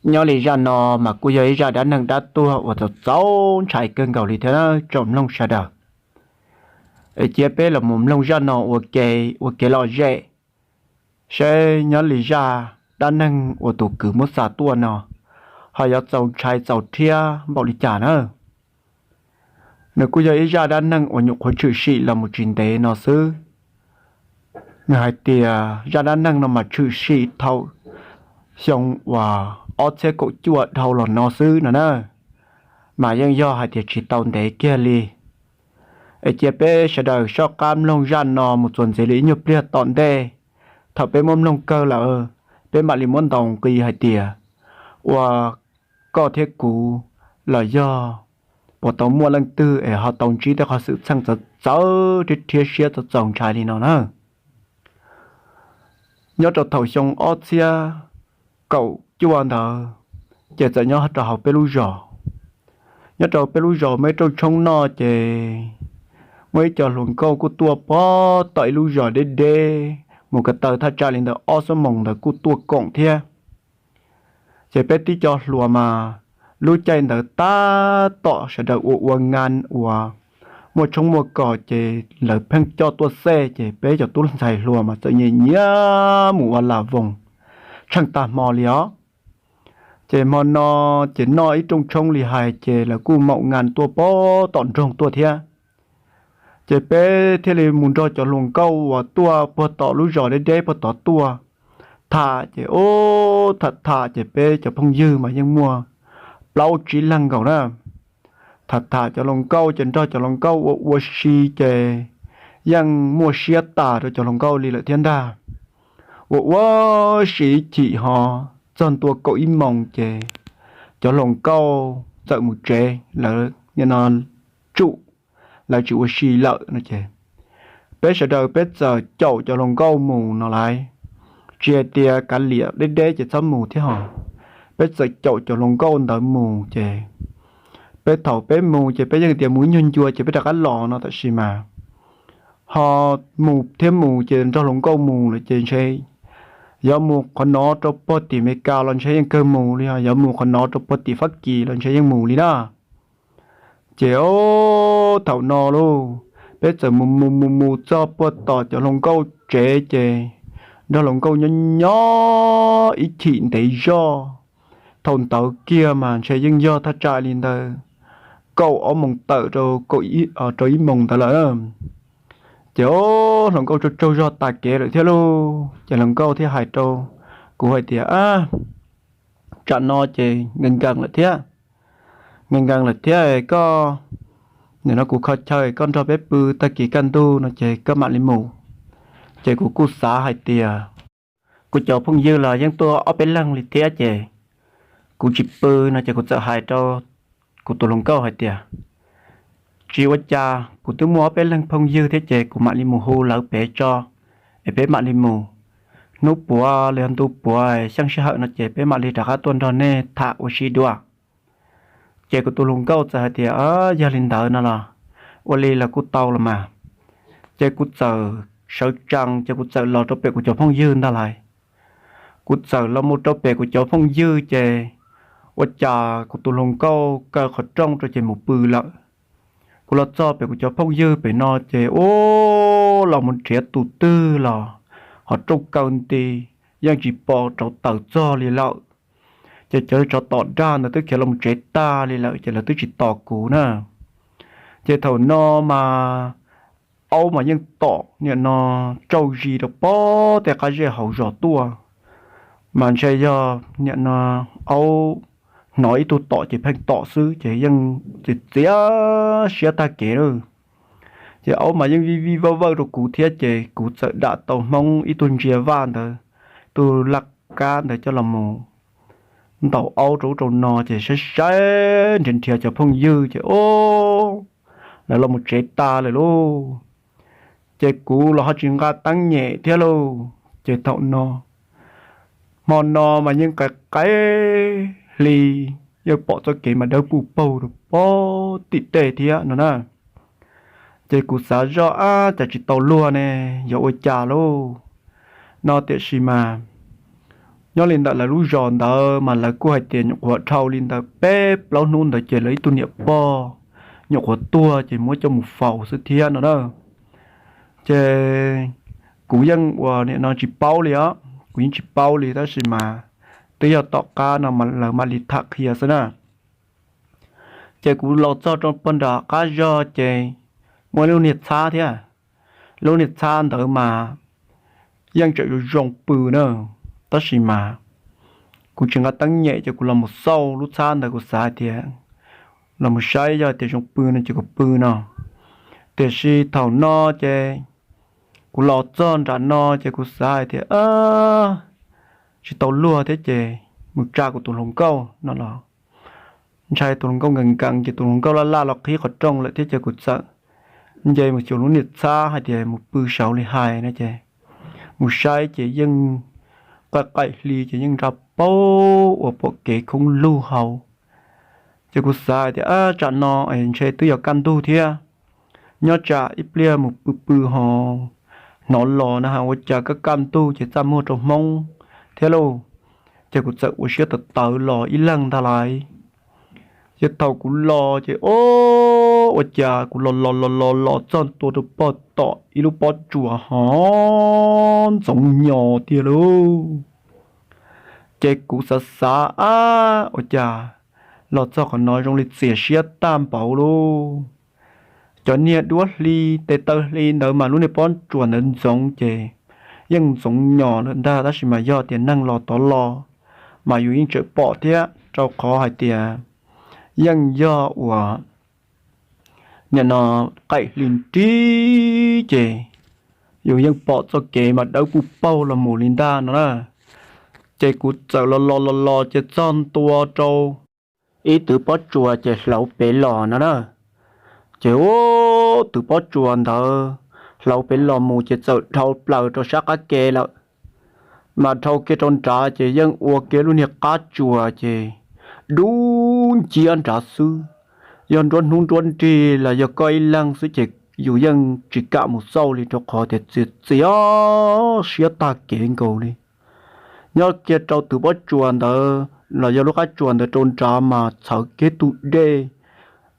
Nyob li zaj no mas kuj yog ib zaj dab neeg dab tuag uas txaus txaus ntshai kawg nkaus li thiab nawb tsoom mloog sawv daws. Es cia peb los mus mloog zaj no ua ke, ua kev lom zem, saib nyob li zaj dab neeg uas tus kwv muab xa tuaj no ho yuav txaus ntshai txaus rhiab npaum li cas na. Nws kuj yog ib zaj dab neeg uas nyuam qhuav tshwm sim los mus tsis ntev no xwb. Nws hais tias zaj dab neeg no mas tshwm sim thaum xyoo uas ob txhiab kaum cuaj dhau los no xwb no na, mas yeej yog hais tias tsis tau ntev kiag li. Es cia peb sawv daws soj qab mloog zaj no mus txuas ntxiv li ib nyuag pliag tom ntej. Thaum peb muab mloog kawg lawm, peb mam li muab ntaus nqi hais tias ua koj thiab kuv los yog puas tau muaj leej twg es ho tau ntsib tej qhov xwm txheej txawv txawv thiab rhiab siab txaus txaus ntshai li no na. Nyob rau thaum xyoo ob txhiab kaum cuaj ntawd, ces txawm nyob rau hauv peb lub zos. Nyob rau peb lub zos muaj ib rooj tshoob noj ces muaj ib co hluas nkauj kuj tuaj pog tom ib lub zos deb deb mus ko taw thaj tsam li ntawm ob xuab moos ntawd kuj tuaj koom thiab. Ces peb tib co hluas mas lub caij ntawd tab tom sawv daws ua ua ngan uas muaj tshoob muaj kos ces lawv pheej coj tuaj xej ces peb cov tub ntxhais hluas mas txawm nyiam nyiam mus ua lam voos tsheej tag hmo li os. Ces hmo no ces noj ib rooj tshoob li hais ces lawv kuj maum ngan tuaj pog tom nroog tuaj thiab. Ces peb thiaj li mus nrog cov hluas nkauj uas tuaj puag tom lub zos deb deb puag tod tuaj tham ces ub tham tham ces peb cov phooj ywg mas yeej muaj plaub tsib leeg nkaus na. Tham tham cov hluas nkauj ces nrog cov hluas nkauj ua ua si ces yeej muaj siab tas rau cov hluas nkauj li lawm thiab ntag. Ua ua si ib chim ho txog ntua kaum ib moos ces cov hluas nkauj txawm mus tsev lawm, nim no tsum lawv tsis ua si lawm no ces peb sawv daws peb txawm caum cov hluas nkauj mus no lauj. Tsis hais tias kav liam deb deb ces txhob mus thiab ho, peb txawm caum cov hluas nkauj ntawd mus ces peb thaum peb mus ces peb yeej tias mus ib nyuag ncua ces peb rov qab los no tab sis mas ho mus thiab mus ces nrog hluas nkauj mus lawm ces ntshe yuav mus qhov no rau puag tim Amelikas los ntshe yeej kawg mus li, yuav mus qhov no rau puag tim Fab Kis los ntshe yeej mus li na. Ces thaum no lauj, peb txawm mus mus mus mus txog puag tom cov hluas nkauj tsev ces nrog hluas nkauj nyob nyob ib chim ntev zog. Thaum ntawd kiag mas ntshe yeej yog thaj tsam li ntawd kaum ob moos tawm rau ib moos ntawd lawm. Ces hluas nkauj tsaug tsaug zog tas kev lawm thiab lauj, ces hluas nkauj thiaj hais rau kuv hais tias, tsam no ces nkees nkees lawm thiab, nkees nkees lawm thiab koj, nim no kuv kho chaw koj nrog peb pw tag kis kaj ntug no ces koj mam li mus. Ces kuv kuj xav hais tias kuv cov phooj ywg los yeej tuaj ob peb leeg li thiab ces kuv tsis pw no ces kuv txawm hais rau kuv tus hluas nkauj hais tias, tsis ua cas, kuv twb muaj ob peb leeg phooj ywg thiab ces kuv mam li mus hu lawv pem tso es peb mam li mus. Hnub puav los yog ntu puav xyeej sij hawm no ces peb mam li rov qab tuaj nrog nej tham ua si dua. Ces kuv tus hluas nkauj txawm hais tias, yog li ntawd no los ua li los kuj tau los mas. Ces kuv txawm sawv tsees ces kuv txawm los rau pem kuv cov phooj ywg ntag lauj. Kuv txawm los mus rau pem kuv cov phooj ywg ces ua cas kuv tus hluas nkauj kaw qhov rooj rau ces mus pw lawm. Kuv los txog pem kuv cov phooj ywg pem no ces ub, los mus nrhiav tus twg los qhov rooj kaw nti, yeej tsis pom rauv taws txog li lawm. Ces cov tsov tom dag ntawd twb khiav los tsev tag li lawm ces lawv twb tsis tos kuv na. Ces thaum no mas aub mas yeej tom nim no tsauj zis rau pem tej qab zej hauv zos tuaj, mas ntshe yog nim no aub hnov ib tug tom ces pheej tom xwb ces yeej txiav txiav siab tag kev lawm. Ces aub mas yeej vij vij vawj vawj rau kuv thiab ces kuv txawm dam tau Hmoob ib tug ntsia vaj ntawd, tus laj kab ntawd coj los mus ntaus aub rau ub rau no ces saib saib nrhiav nrhiav cov phooj ywg ces ub, lawv los mus tsev tas lawm lauj. Ces kuv los ho tsis nqa teeb nyem thiab lauj. Ces thaum no, hmo no mas yeej qaim qaim hli, yeej pom txoj kev mas dawb paug rau pem tim tej thiab no na. Ces kuv xav zoj ab, cas tsis tau luag ne, yuav ua cas lauj no, tiam sis mas Nyob li ntawm lawv lub zos ntawd mas lawv kuj hais tias nyuam qhuav dhau li ntawm peb plaub hnub ntawd ces lawv ib tug niam pog nyuam qhuav tuag ces muab coj mus faus xwb thiab no na. Ces kuv yeej ua niam no tsis paub li os, kuv yeej tsis paub li tab sis mas twb yog tom qab no lawv mam li tham qhia xwb na. Ces kuv los txog rau pog nram qab zog ces muaj ib lub niag txhab thiab. Lub niag txhab ntawd mas yeej tseem zoo pw na, tab sis mas kuv tsis nqa teeb nyem ces kuv los mus xauj lub txhab ntawd, kuv xav hais tias los mus saib yog tias zoo pw no ces kuv pw no. Tiam sis thaum no ces kuv los txog nram no ces kuv xav hais tias tsis tau luag thiab ces mus tsa kuv tus hluas nkauj no los ntshai tus hluas nkauj nkees nkees ces tus hluas nkauj laj laj los qhib qhov rooj lawm thiab ces kuv txawm nce mus xyuas lub niag txhab hais tias mus pw saud li hais no ces mus saib ces yeej qaim qaim hli ces yeej nra paug uas pom kev khoob lug hauv. Ces kuv xav hais tias tsam no ntshe twb yuav kaj ntug thiab, nyob tsam ib pliag mus pw pw ho hnov los na has ua cas kaj kaj ntug ces txaj muag rau Hmoob thiab lauj. Ces kuv txawm ua siab tawv tawv los ib leeg ntag lauj. Ces thaum kuv los ces o, ua cas kuv los los los los los txog ntua rau pog tom ib lub pob tsuas ho ntxoov nyos tiag lauj. Ces kuv xav xav ab ua cas los txog qhov no zoo li txias siab tag npaum lauj. Cov niag duab hli tes taw hli ntawd mas lub niag pob tsuas ntawd ntxoov ces yeej ntxoov nyos lawm ntag tab sis mas yog tias neeg los tod los mas yus yeej tseem pom thiab rau qhov hais tias yeej yog uas nim no qaim hli nrib ces yus yeej pom txoj kev mas dawb puj paug los mus li ntag no na. Ces kuv txawm los los los los ces txog ntua rau ib twv pob tsuas ces hlauv pem los no na. Ces ub, twv pob tsuas ntawd hlauv pem los mus ces txawm dhau plaws rau sab qab ke lawm. Mas dhau kiag rau nrad ces yeej ua kiag lub niag qab tsuas ces dub nciab nrad xwb. Yog nruab hnub nruab nrig los yog koj ib leeg xwb ces yus yeej tsis kam mus xauj li rau qhov tias txias txias siab tag kev nkaus li. Nyob kiag rau twv pob tsuas ntawd los yog lub qab tsuas ntawd rau nrad mas txhawv kiag tus dej,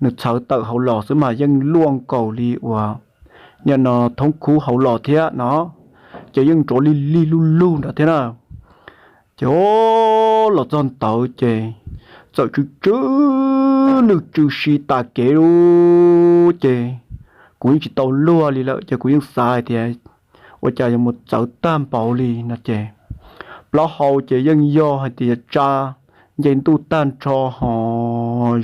nws txhawv tawm hauv los xwb mas yeej luaj nkaus li uas nim no thoob khub hauv los thiab no, ces yeej nrov lig lig lug lug nrad thiab na. Ces o, los txog ntawd ces txawm tsw tsw lwj tsw si tas kev lawm ces kuv yeej tsis tau luag li lawm ces kuv yeej xav hais tias ua cas yuav mus txawv tag npaum li no ces plaub hau ces yeej yog hais tias tsa nce ntuj tag nrho ho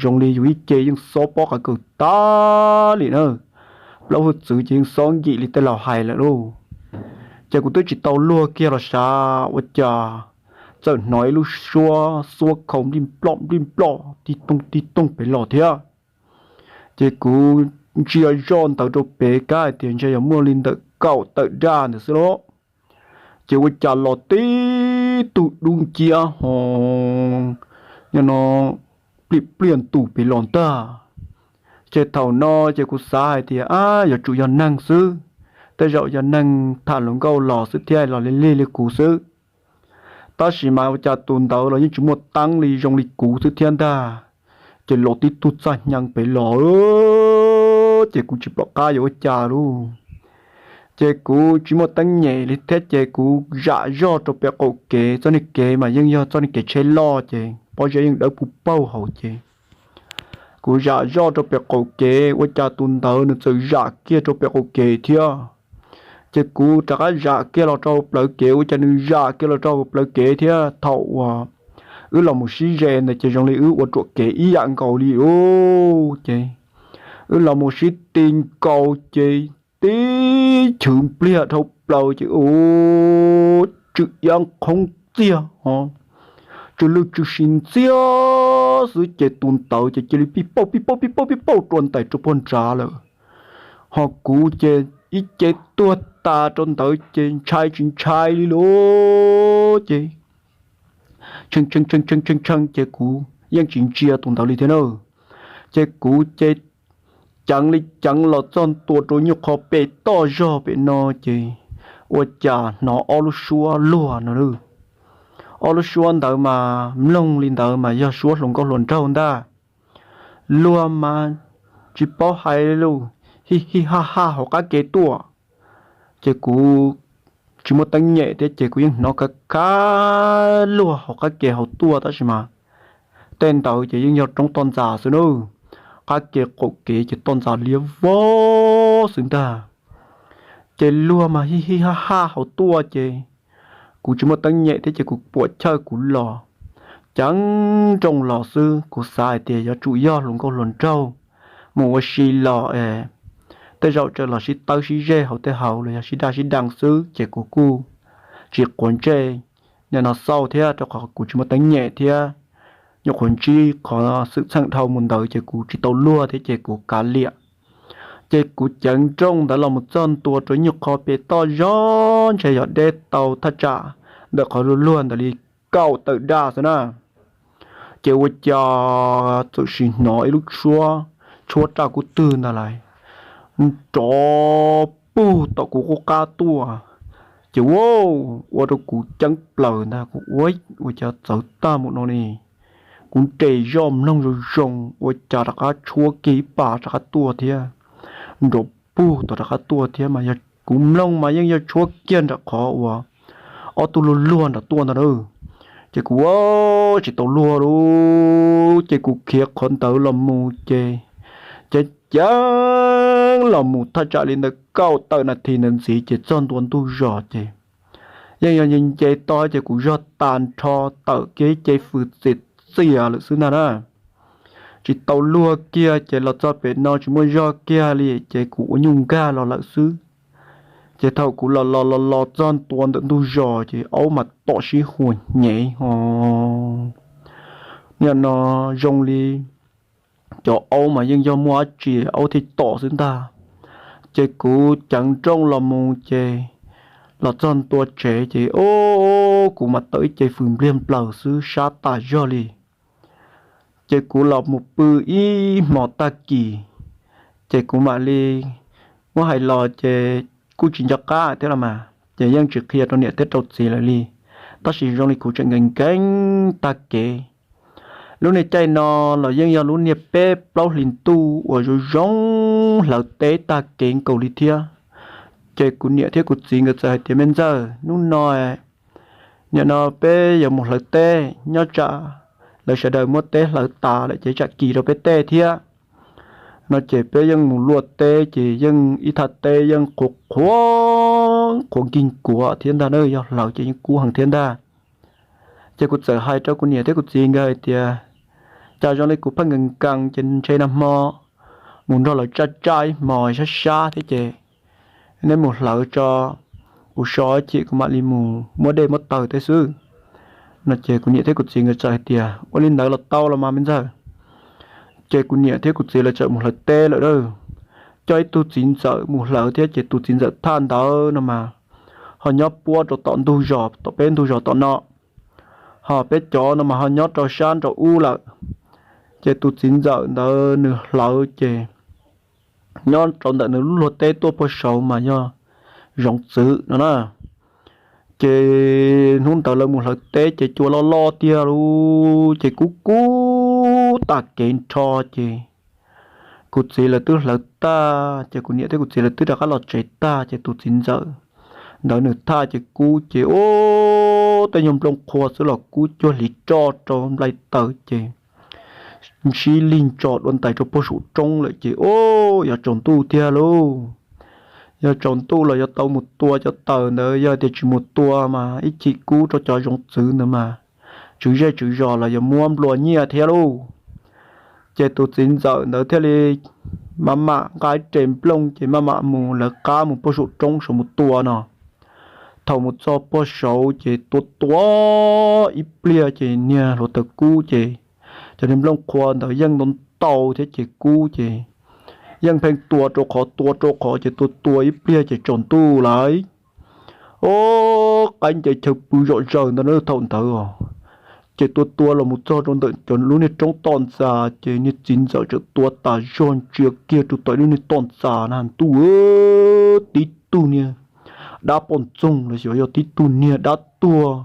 zoo li yus ib ce yeej xob pob qav kaws tag li na. Plaub hwj txwv ces yeej xob nkim li tej laus hais lawm lauj. Ces kuv twb tsis tau luag kiag los sav ua cas txawm hnov ib lub suab xuab khau nplij nploj nplij nploj tib tooj tib tooj pem los thiab. Ces kuv ntsia zoj ntawd rau pem kab hais tias ntshe yog muaj li ntawm kaum tawm daj ntawd xwb lauj. Ces ua cas los tib tug dub nciab ho nim no pliam pliaj ntus pem los ntag. Ces thaum no ces kuv xav hais tias ab yuav tsum yog neeg xwb, tej zaum yog neeg tham hluas nkauj los xwb thiab los li lig li kuv xwb. Tab sis mas ua cas tus ntawd los yeej tsis muaj teeb li zoo li kuv xwb thiab ntag. Ces los tib tug txaj hnyee pem los ces kuv tsis pom qab yuav ua cas lauj. Ces kuv tsis muaj teeb nyem li thiab ces kuv zam zoj rau pem qaum kev, txoj niag kev mas yeej yog txoj niag kev tsheb loj ces pob zeb yeej dawb puj paug hauv ces kuv zam zoj rau pem qaum kev ua cas tus ntawd nws txawm zam kiag rau pem qaum kev thiab. Ces kuv rov qab zam kiag los rau plawv kev ua cas nws zam kiag los rau plawv kev thiab. Thaum uas wb los mus sib ze ntawd ces zoo li wb ua ruam kev ib yam nkaus li lauj. Ces wb los mus sib ti nkaus ces tib chwv npliag dhau plaws ces ub, tsw iab qhoob txiag ho tsw lwj tsw si ntxiag xwb ces tus ntawd ces cia li pij pauj pij pauj pij pauj pij pauj rua ntais rau pog nrad lawm. Ho kuv ces ib ce tuag tas rau ntawd ces ntshai tsis ntshai li lauj. Ces tshee tshee tshee tshee tshee ces kuv yeej tsis ntsia tus ntawd li thiab na. Ces kuv ces ceev li ceev los txog ntua rau nyuag qho pem toj zog pem no ces ua cas hnov ob lub suab luag no lawm. Ob lub suab ntawd mas mloog li ntawd mas yog suab hluas nkauj hluas nraug ntag. Luag mas tsis paub hais li, hij hij haj haj hauv qab ke tuaj. Ces kuv tsis muaj teeb nyem thiab ces kuv yeej hnov khav khav luag hauv qab ke hauv tuaj tab sis mas tej ntawd ces yeej yog roob toj ntxas xwb na. Qab ke qaum kev ces toj ntxas liab vog xwb ntag. Ces luag mas hij hij haj haj hauv tuaj ces kuv tsis muaj teeb nyem thiab ces kuv puam chawj kuv los ceev nrooj los xwb. Kuv xav hais tias yuav tsum yog hluas nkauj hluas nraug mus ua si los es tej zaum tseem los sib tawb sib zej hauv tej hauv los yog sib daj sib dee xwb ces kuv kuj tsis quav ntsej nim no xauj thiab rau qhov kuv tsis muaj teeb nyem thiab. Nyuam qhuav ntsib qhov xwm txheej dhau mus ntawd ces kuv tsis tau luag thiab ces kuv kav liam. Ces kuv ceev nrooj ntawd los mus txog ntua rau nyuag qho pem toj zog ntshe yog deb tau thaj tsam ntawm qhov luag luag ntawd li kaum tawm daj xwb na. Ces ua cas txawm sim hnov ib lub suab tshuab raj kub twg ntag lauj, nrov pug tom kuv qub qab tuaj. Ces ua, ua rau kuv ceeb plaws ntag, kuv ua, ua cas txawv tag mus no ne. Kuv nres zoj mloog zoo zoo ua cas rov qab tshuab kiag ib pas rov qab tuaj thiab, nrov pug tom rov qab tuaj thiab mas yog kuv mloog mas yeej yog tshuab kiag nram qhov uas ob tug luag luag nram tuaj ntag na. Ces kuv ua tsis tau luag lauj, ces kuv khiav qhov ntawd los mus ces ceev ceev los mus thaj tsam li ntawd kaum tawm nas this ntawd ntxiv ces txog ntua ntug zos ces yeej yog nce nce toj ces kuv zog tas nrho tawm kiag ib ce fws txias txias lawm xwb ntag na. Tsis tau luag kiag ces los txog pem no tsis muaj zog kiag li ces kuv ua nyuj nkag los lawm xwb. Ces thaum kuv los los los los txog ntua ntawm ntug zos ces aub mas tom sib huas hnyev ho. Nim no zoo li cov aub mas yeej yog muaj dab tsi aub thiaj tom xwb ntag. Ces kuv ceev nrooj los mus ces los txog ntua tsev ces o, kuv mas tawm ib ce fws npliag nplaws xwb sab tas zog li. Ces kuv los mus pw ib hmo tag kis, ces kuv mam li muab hais los ces kuj tsis nco qab thiab los mas ces yeej tsis qhia rau niam thiab rau txiv lawv li, tab sis zoo li kuv tseem nkees nkees tag kev. Lub niag caij no los yeej yog lub niag peb plaub hlis ntuj uas zoo zoo hlawv teb tag kev nkaus li thiab. Ces kuv niam thiab kuv txiv nkawd txawm hais tias, Me ntxawg, hnub no nim no peb yuav mus hlawv teb, nyob tsam lawv sawv daws muab teb hlawv tas lawm ces tsam kis rau peb tej thiab. No ces peb yeej mus luaj teb ces yeej ib thaj teb yeej qhuav qhuav, qhuav nkig kuav thiab ntag na, yog hlawv ces yeej kub heev thiab ntag. Ces kuv txawm hais rau kuv niam thiab kuv txiv nkawd hais tias, Cas zoo li kuv pheej nkees nkees ces ntshe nag hmo mus nrog lawv tsaj tsaj ib hmos sab sab thiab ces neb mus hlawv tso, kuv so chim kuv mam li mus muab dej muab taws tej xwb. No ces kuv niam thiab kuv txiv nkawd txawm hais tias, Ua li ntawd los tau los mas me ntxawg. Ces kuv niam thiab kuv txiv lawv txawm mus hlawv teb lawm a. Coj ib tug txiv ntxawm mus hlawv thiab ces tus txiv ntxawm thaj ntawd no mas ho nyob puab rau tom ntug zos, tom peb ntug zos tom no, ho peb cov no mas ho nyob rau sab nraum ub lawm. Ces tus txiv ntxawm ntawd nws hlawv ces nyob rau ntawm nws lub luag teb tuaj puag saud mas yog zoov txwv no na. Ces hnub ntawd lawv mus hlawv teb ces cua loj loj tiag lauj, ces kub kub tas kev nrho ces kuv txiv lawv twb hlawv tag ces kuv niam thiab kuv txiv lawv twb rov qab los tsev tag ces tus txiv ntxawm ntawd nws thaj ces kub ces ub, tej nyuag nplooj qhua xwb los kub cuag hliv roj rau nplai taws ces ntsib lig ntso dua ntais rau puag saum roob lawm ces ub, yog tsaus ntuj tiag lauj. Yog tsaus ntuj los yuav tau mus tua cov taws ntawd, yog tias tsis mus tua mas ib chim kub rau cov zoov txwv ntawd mas tswv zej tswv zos los yuav muab nplua nyiaj thiab lauj. Ces tus txiv ntxawm ntawd thiaj li maj mam nqa ib re nplooj ces maj mam mus lawv qab mus puag saum roob saud mus tua no. Thaum mus txog puag saud ces tua tua ib pliag ces niag hluav taws kub ces cov niag nplooj qhua ntawd yeej ntau ntau thiab ces kub ces yeej pheej tua rau qhov tua rau qhov ces tua tua ib pliag ces tsaus ntuj lawm. Ub, qaib nce chaw pw zom zaws ntawd na thaum ntawd os. Ces tua tua los mus txog rau ntawm cov lub niag roob toj ntxas ces niag txiv ntxawm txawm tua tas zog ntsia kiag rau tom lub niag toj ntxas na ntuj, tib tug niag dab poj ntxoog los xyov yog tib tug niag dab tuag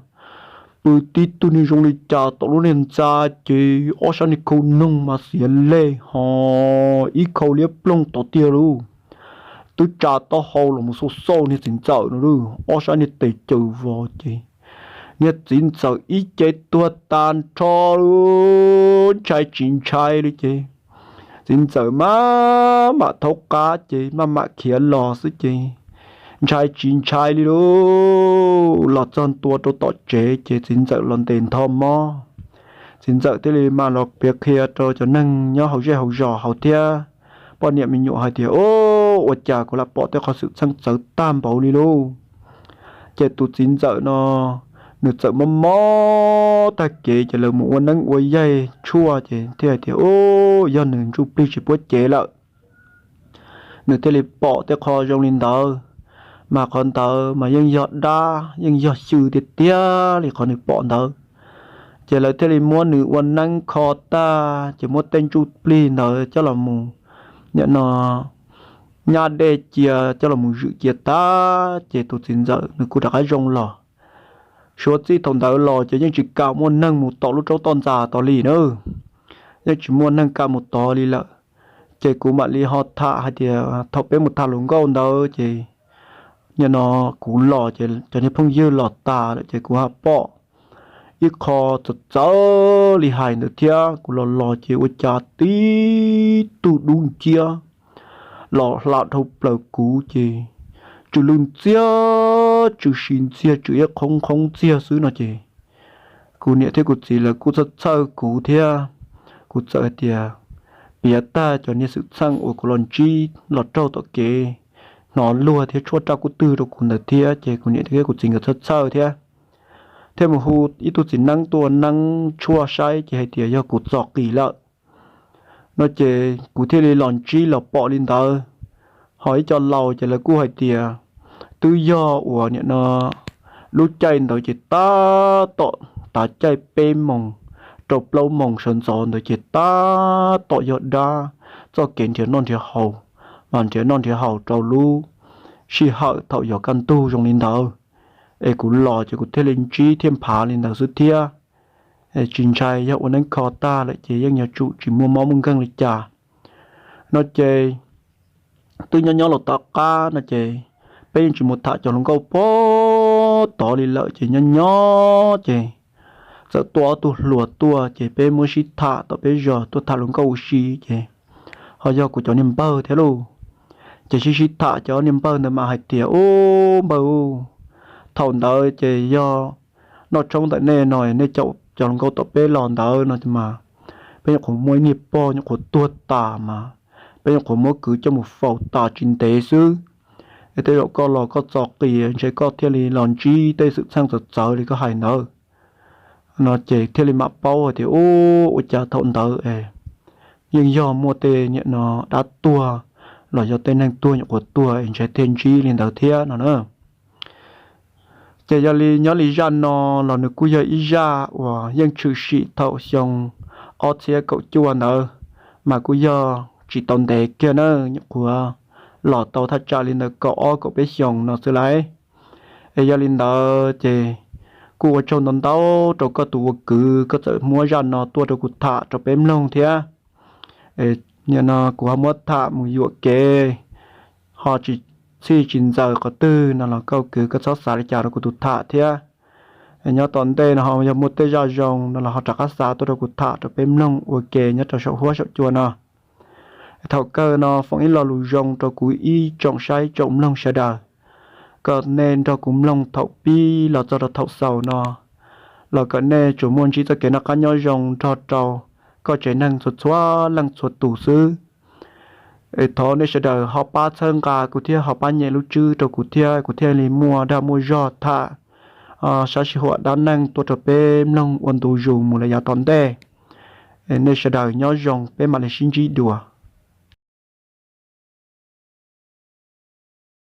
Pw tib tug niag zoo li cas tom lub niag ntxa ces ob sab niag khau noog mas xiav lej ho ib khau liab ploog tod tiag lauj. Twb tsa taub hau los mus xauj xauj niag txiv ntxawm no lauj, ob sab niag tes caws vos ces niag txiv ntxawm ib ce tuag tas nrho lauj, ntshai tsis ntshai li ces txiv ntxawm maj mam thaub qab ces maj mam khiav los xwb ces ntshai tsis ntshai li lauj. Los txog ntua rau tom tsev ces txiv ntxawm los ntes ntho mob. Txiv ntxawm thiaj li mam los piav qhia rau cov neeg nyob hauv zej hauv zos hauv thiab poj niam me nyuam hais tias, Ub, ua cas kuv lam pom tej qhov xwm txheej txawv tag npaum li lauj. Ces tus txiv ntxawm no nws txawm mob mob tag kev ces lawv mus ua neeb ua yaig tshuaj ces thiaj hais tias, Ub, yog nws ntsuj plig tsis puab cev lawm. Nws thiaj li pom tej qho zoo li ntawd, mas qhov ntawd mas yeej yog dab yeej yog xyw tiag tiag li qhov nws pom ntawd. Ces lawv thiaj li muab nws ua neeb kho tag ces muab tej ntsuj plig ntawd coj los mus, nim no, nyab dej cia coj los mus zwm cia tag ces tus txiv ntxawm nws kuj rov qab zoo los. Suav txij thaum ntawd los ces yeej tsis kam muaj neeg mus tom lub roob toj ntxas tod li na, yeej tsis muaj neeg kam mus tod li lawm. Ces kuv mam li ho tham hais tias thaum peb mus tham hluas nkauj ntawd ces nim no kuv los ces cov niag phooj ywg los tas lawm ces kuv ho pom ib qho txawv txawv li hais ntawd thiab. Kuv los los ces ua cas tib tug dub nciab los hla dhau plaws kuv ces tsw lwj ntxiag tsw si ntxiag tsw iab qhoob qhoob ntxiag xwb no ces kuv niam thiab kuv txiv lawv kuj txhawj txhawj kuv thiab. Kuv txawm hais tias piav tag cov niag xwm txheej uas kuv los ntsib los raug tom kev hnov luag thiab tshuaj raj kub twg rau kuv ntawd thiab ces kuv niam thiab kuv txiv nkawd txhawj txhawj thiab, thiaj mus hu ib tug txiv neeb tuaj neeb tshuaj saib ces hais tias yog kuv txo qis lawm no ces kuv thiaj li los ntsib los pom li ntawd. Ho ib co laus ces lawv kuj hais tias twb yog uas nim no lub caij ntawd ces tab tom tav caij peb moos rau plaub moos sawv ntxov ntawd ces tab tom yog dab txoj kev nrhiav noj nrhiav haus, mas nrhiav noj nrhiav haus rau lub sij hawm thaum yog kaj ntug zoo li ntawd. Es kuv los ces kuv thiaj li ntsib thiaj nphav li ntawd xwb thiab. Tsis ntshai, yog ua neeb kho tag lawm ces yeej yuav tsum tsis muaj mob muaj nkeeg li cas no ces twb nyob nyob los tom qab no ces peb yeej tsis mus tham cov hluas nkauj pem tod li lawm ces nyob nyob ces txawm tuaj ob tug hluas tuaj ces peb muab sib tham tom peb zos tuaj tham hluas nkauj ua si ces ho yog kuv cov niag npawg thiab lauj. Ces sib sib tham cov niag npawg ntawd mas hais tias, Ub npawg, thaum ntawd ces yog noj tshoob ntawm nej no, nej caum cov hluas nkauj tom peb los ntawd no mas peb nyuam qhuav muab ib niag pog nyuam qhuav tuag tas mas peb nyuam qhuav muab kwv coj mus faus tas tsis ntev xwb. Es tej zaum koj los koj txo qis ntshe koj thiaj li los ntsib tej xwm txheej txawv txawv li koj hais ntawd no ces thiaj li mam paub hais tias, Ub, ua cas thaum ntawd es yeej yog muaj tej nim no dab tuag los yog tej neeg tuag nyuam qhuav tuag es ntshe thiaj ntsib li ntawd thiab no na. Ces yog li nyob li zaj no los nws kuj yog ib zaj uas yeej tshwm sim thaum xyoo ob txhiab kaum cuaj ntawd, mas kuj yog tsis tau ntev kiag na, nyuam qhuav los tau thaj tsam li ntawd kaum ob kaum peb xyoos no xwb lauj. Es yog li ntawd ces kuj ua tsaug ntau ntau rau koj tus ua kwv, koj txawm muab zaj no tuaj rau kuv tham rau peb mloog thiab. Nim no kuv ho muab tham mus yuam kev, ho tsis txhij tsis ntxaws qhov twg no los koj kwv koj txhob xav li cas rau kuv tus tham thiab. Nyob tom ntej no ho yog muaj tej zaj zoo no los ho rov qab xa tuaj rau kuv tham rau peb mloog ua ke nyob rau saum huab saum cua no. Thaum kawg no foom ib lo lus zoo rau kuv ib tsoom saib tsoom mloog sawv daws, kom nej nrog kuv mloog thaum pib los txog rau thaum xaus no, los kom nej tsuas muaj ntsib txoj kev noj qab nyob zoo nrog rau koj tsev neeg txhua txhua leej txhua tus xwb. Es thov nej sawv daws ho pab txhawb nqa kuv thiab ho pab nyem lub tswb rau kuv thiab, kuv thiaj li muaj dag muaj zog tham sab sij huam dab neeg tuaj rau peb mloog ua ntu zus mus lawm yav tom ntej. Nej sawv daws nyob zoo, peb mam li sib ntsib dua.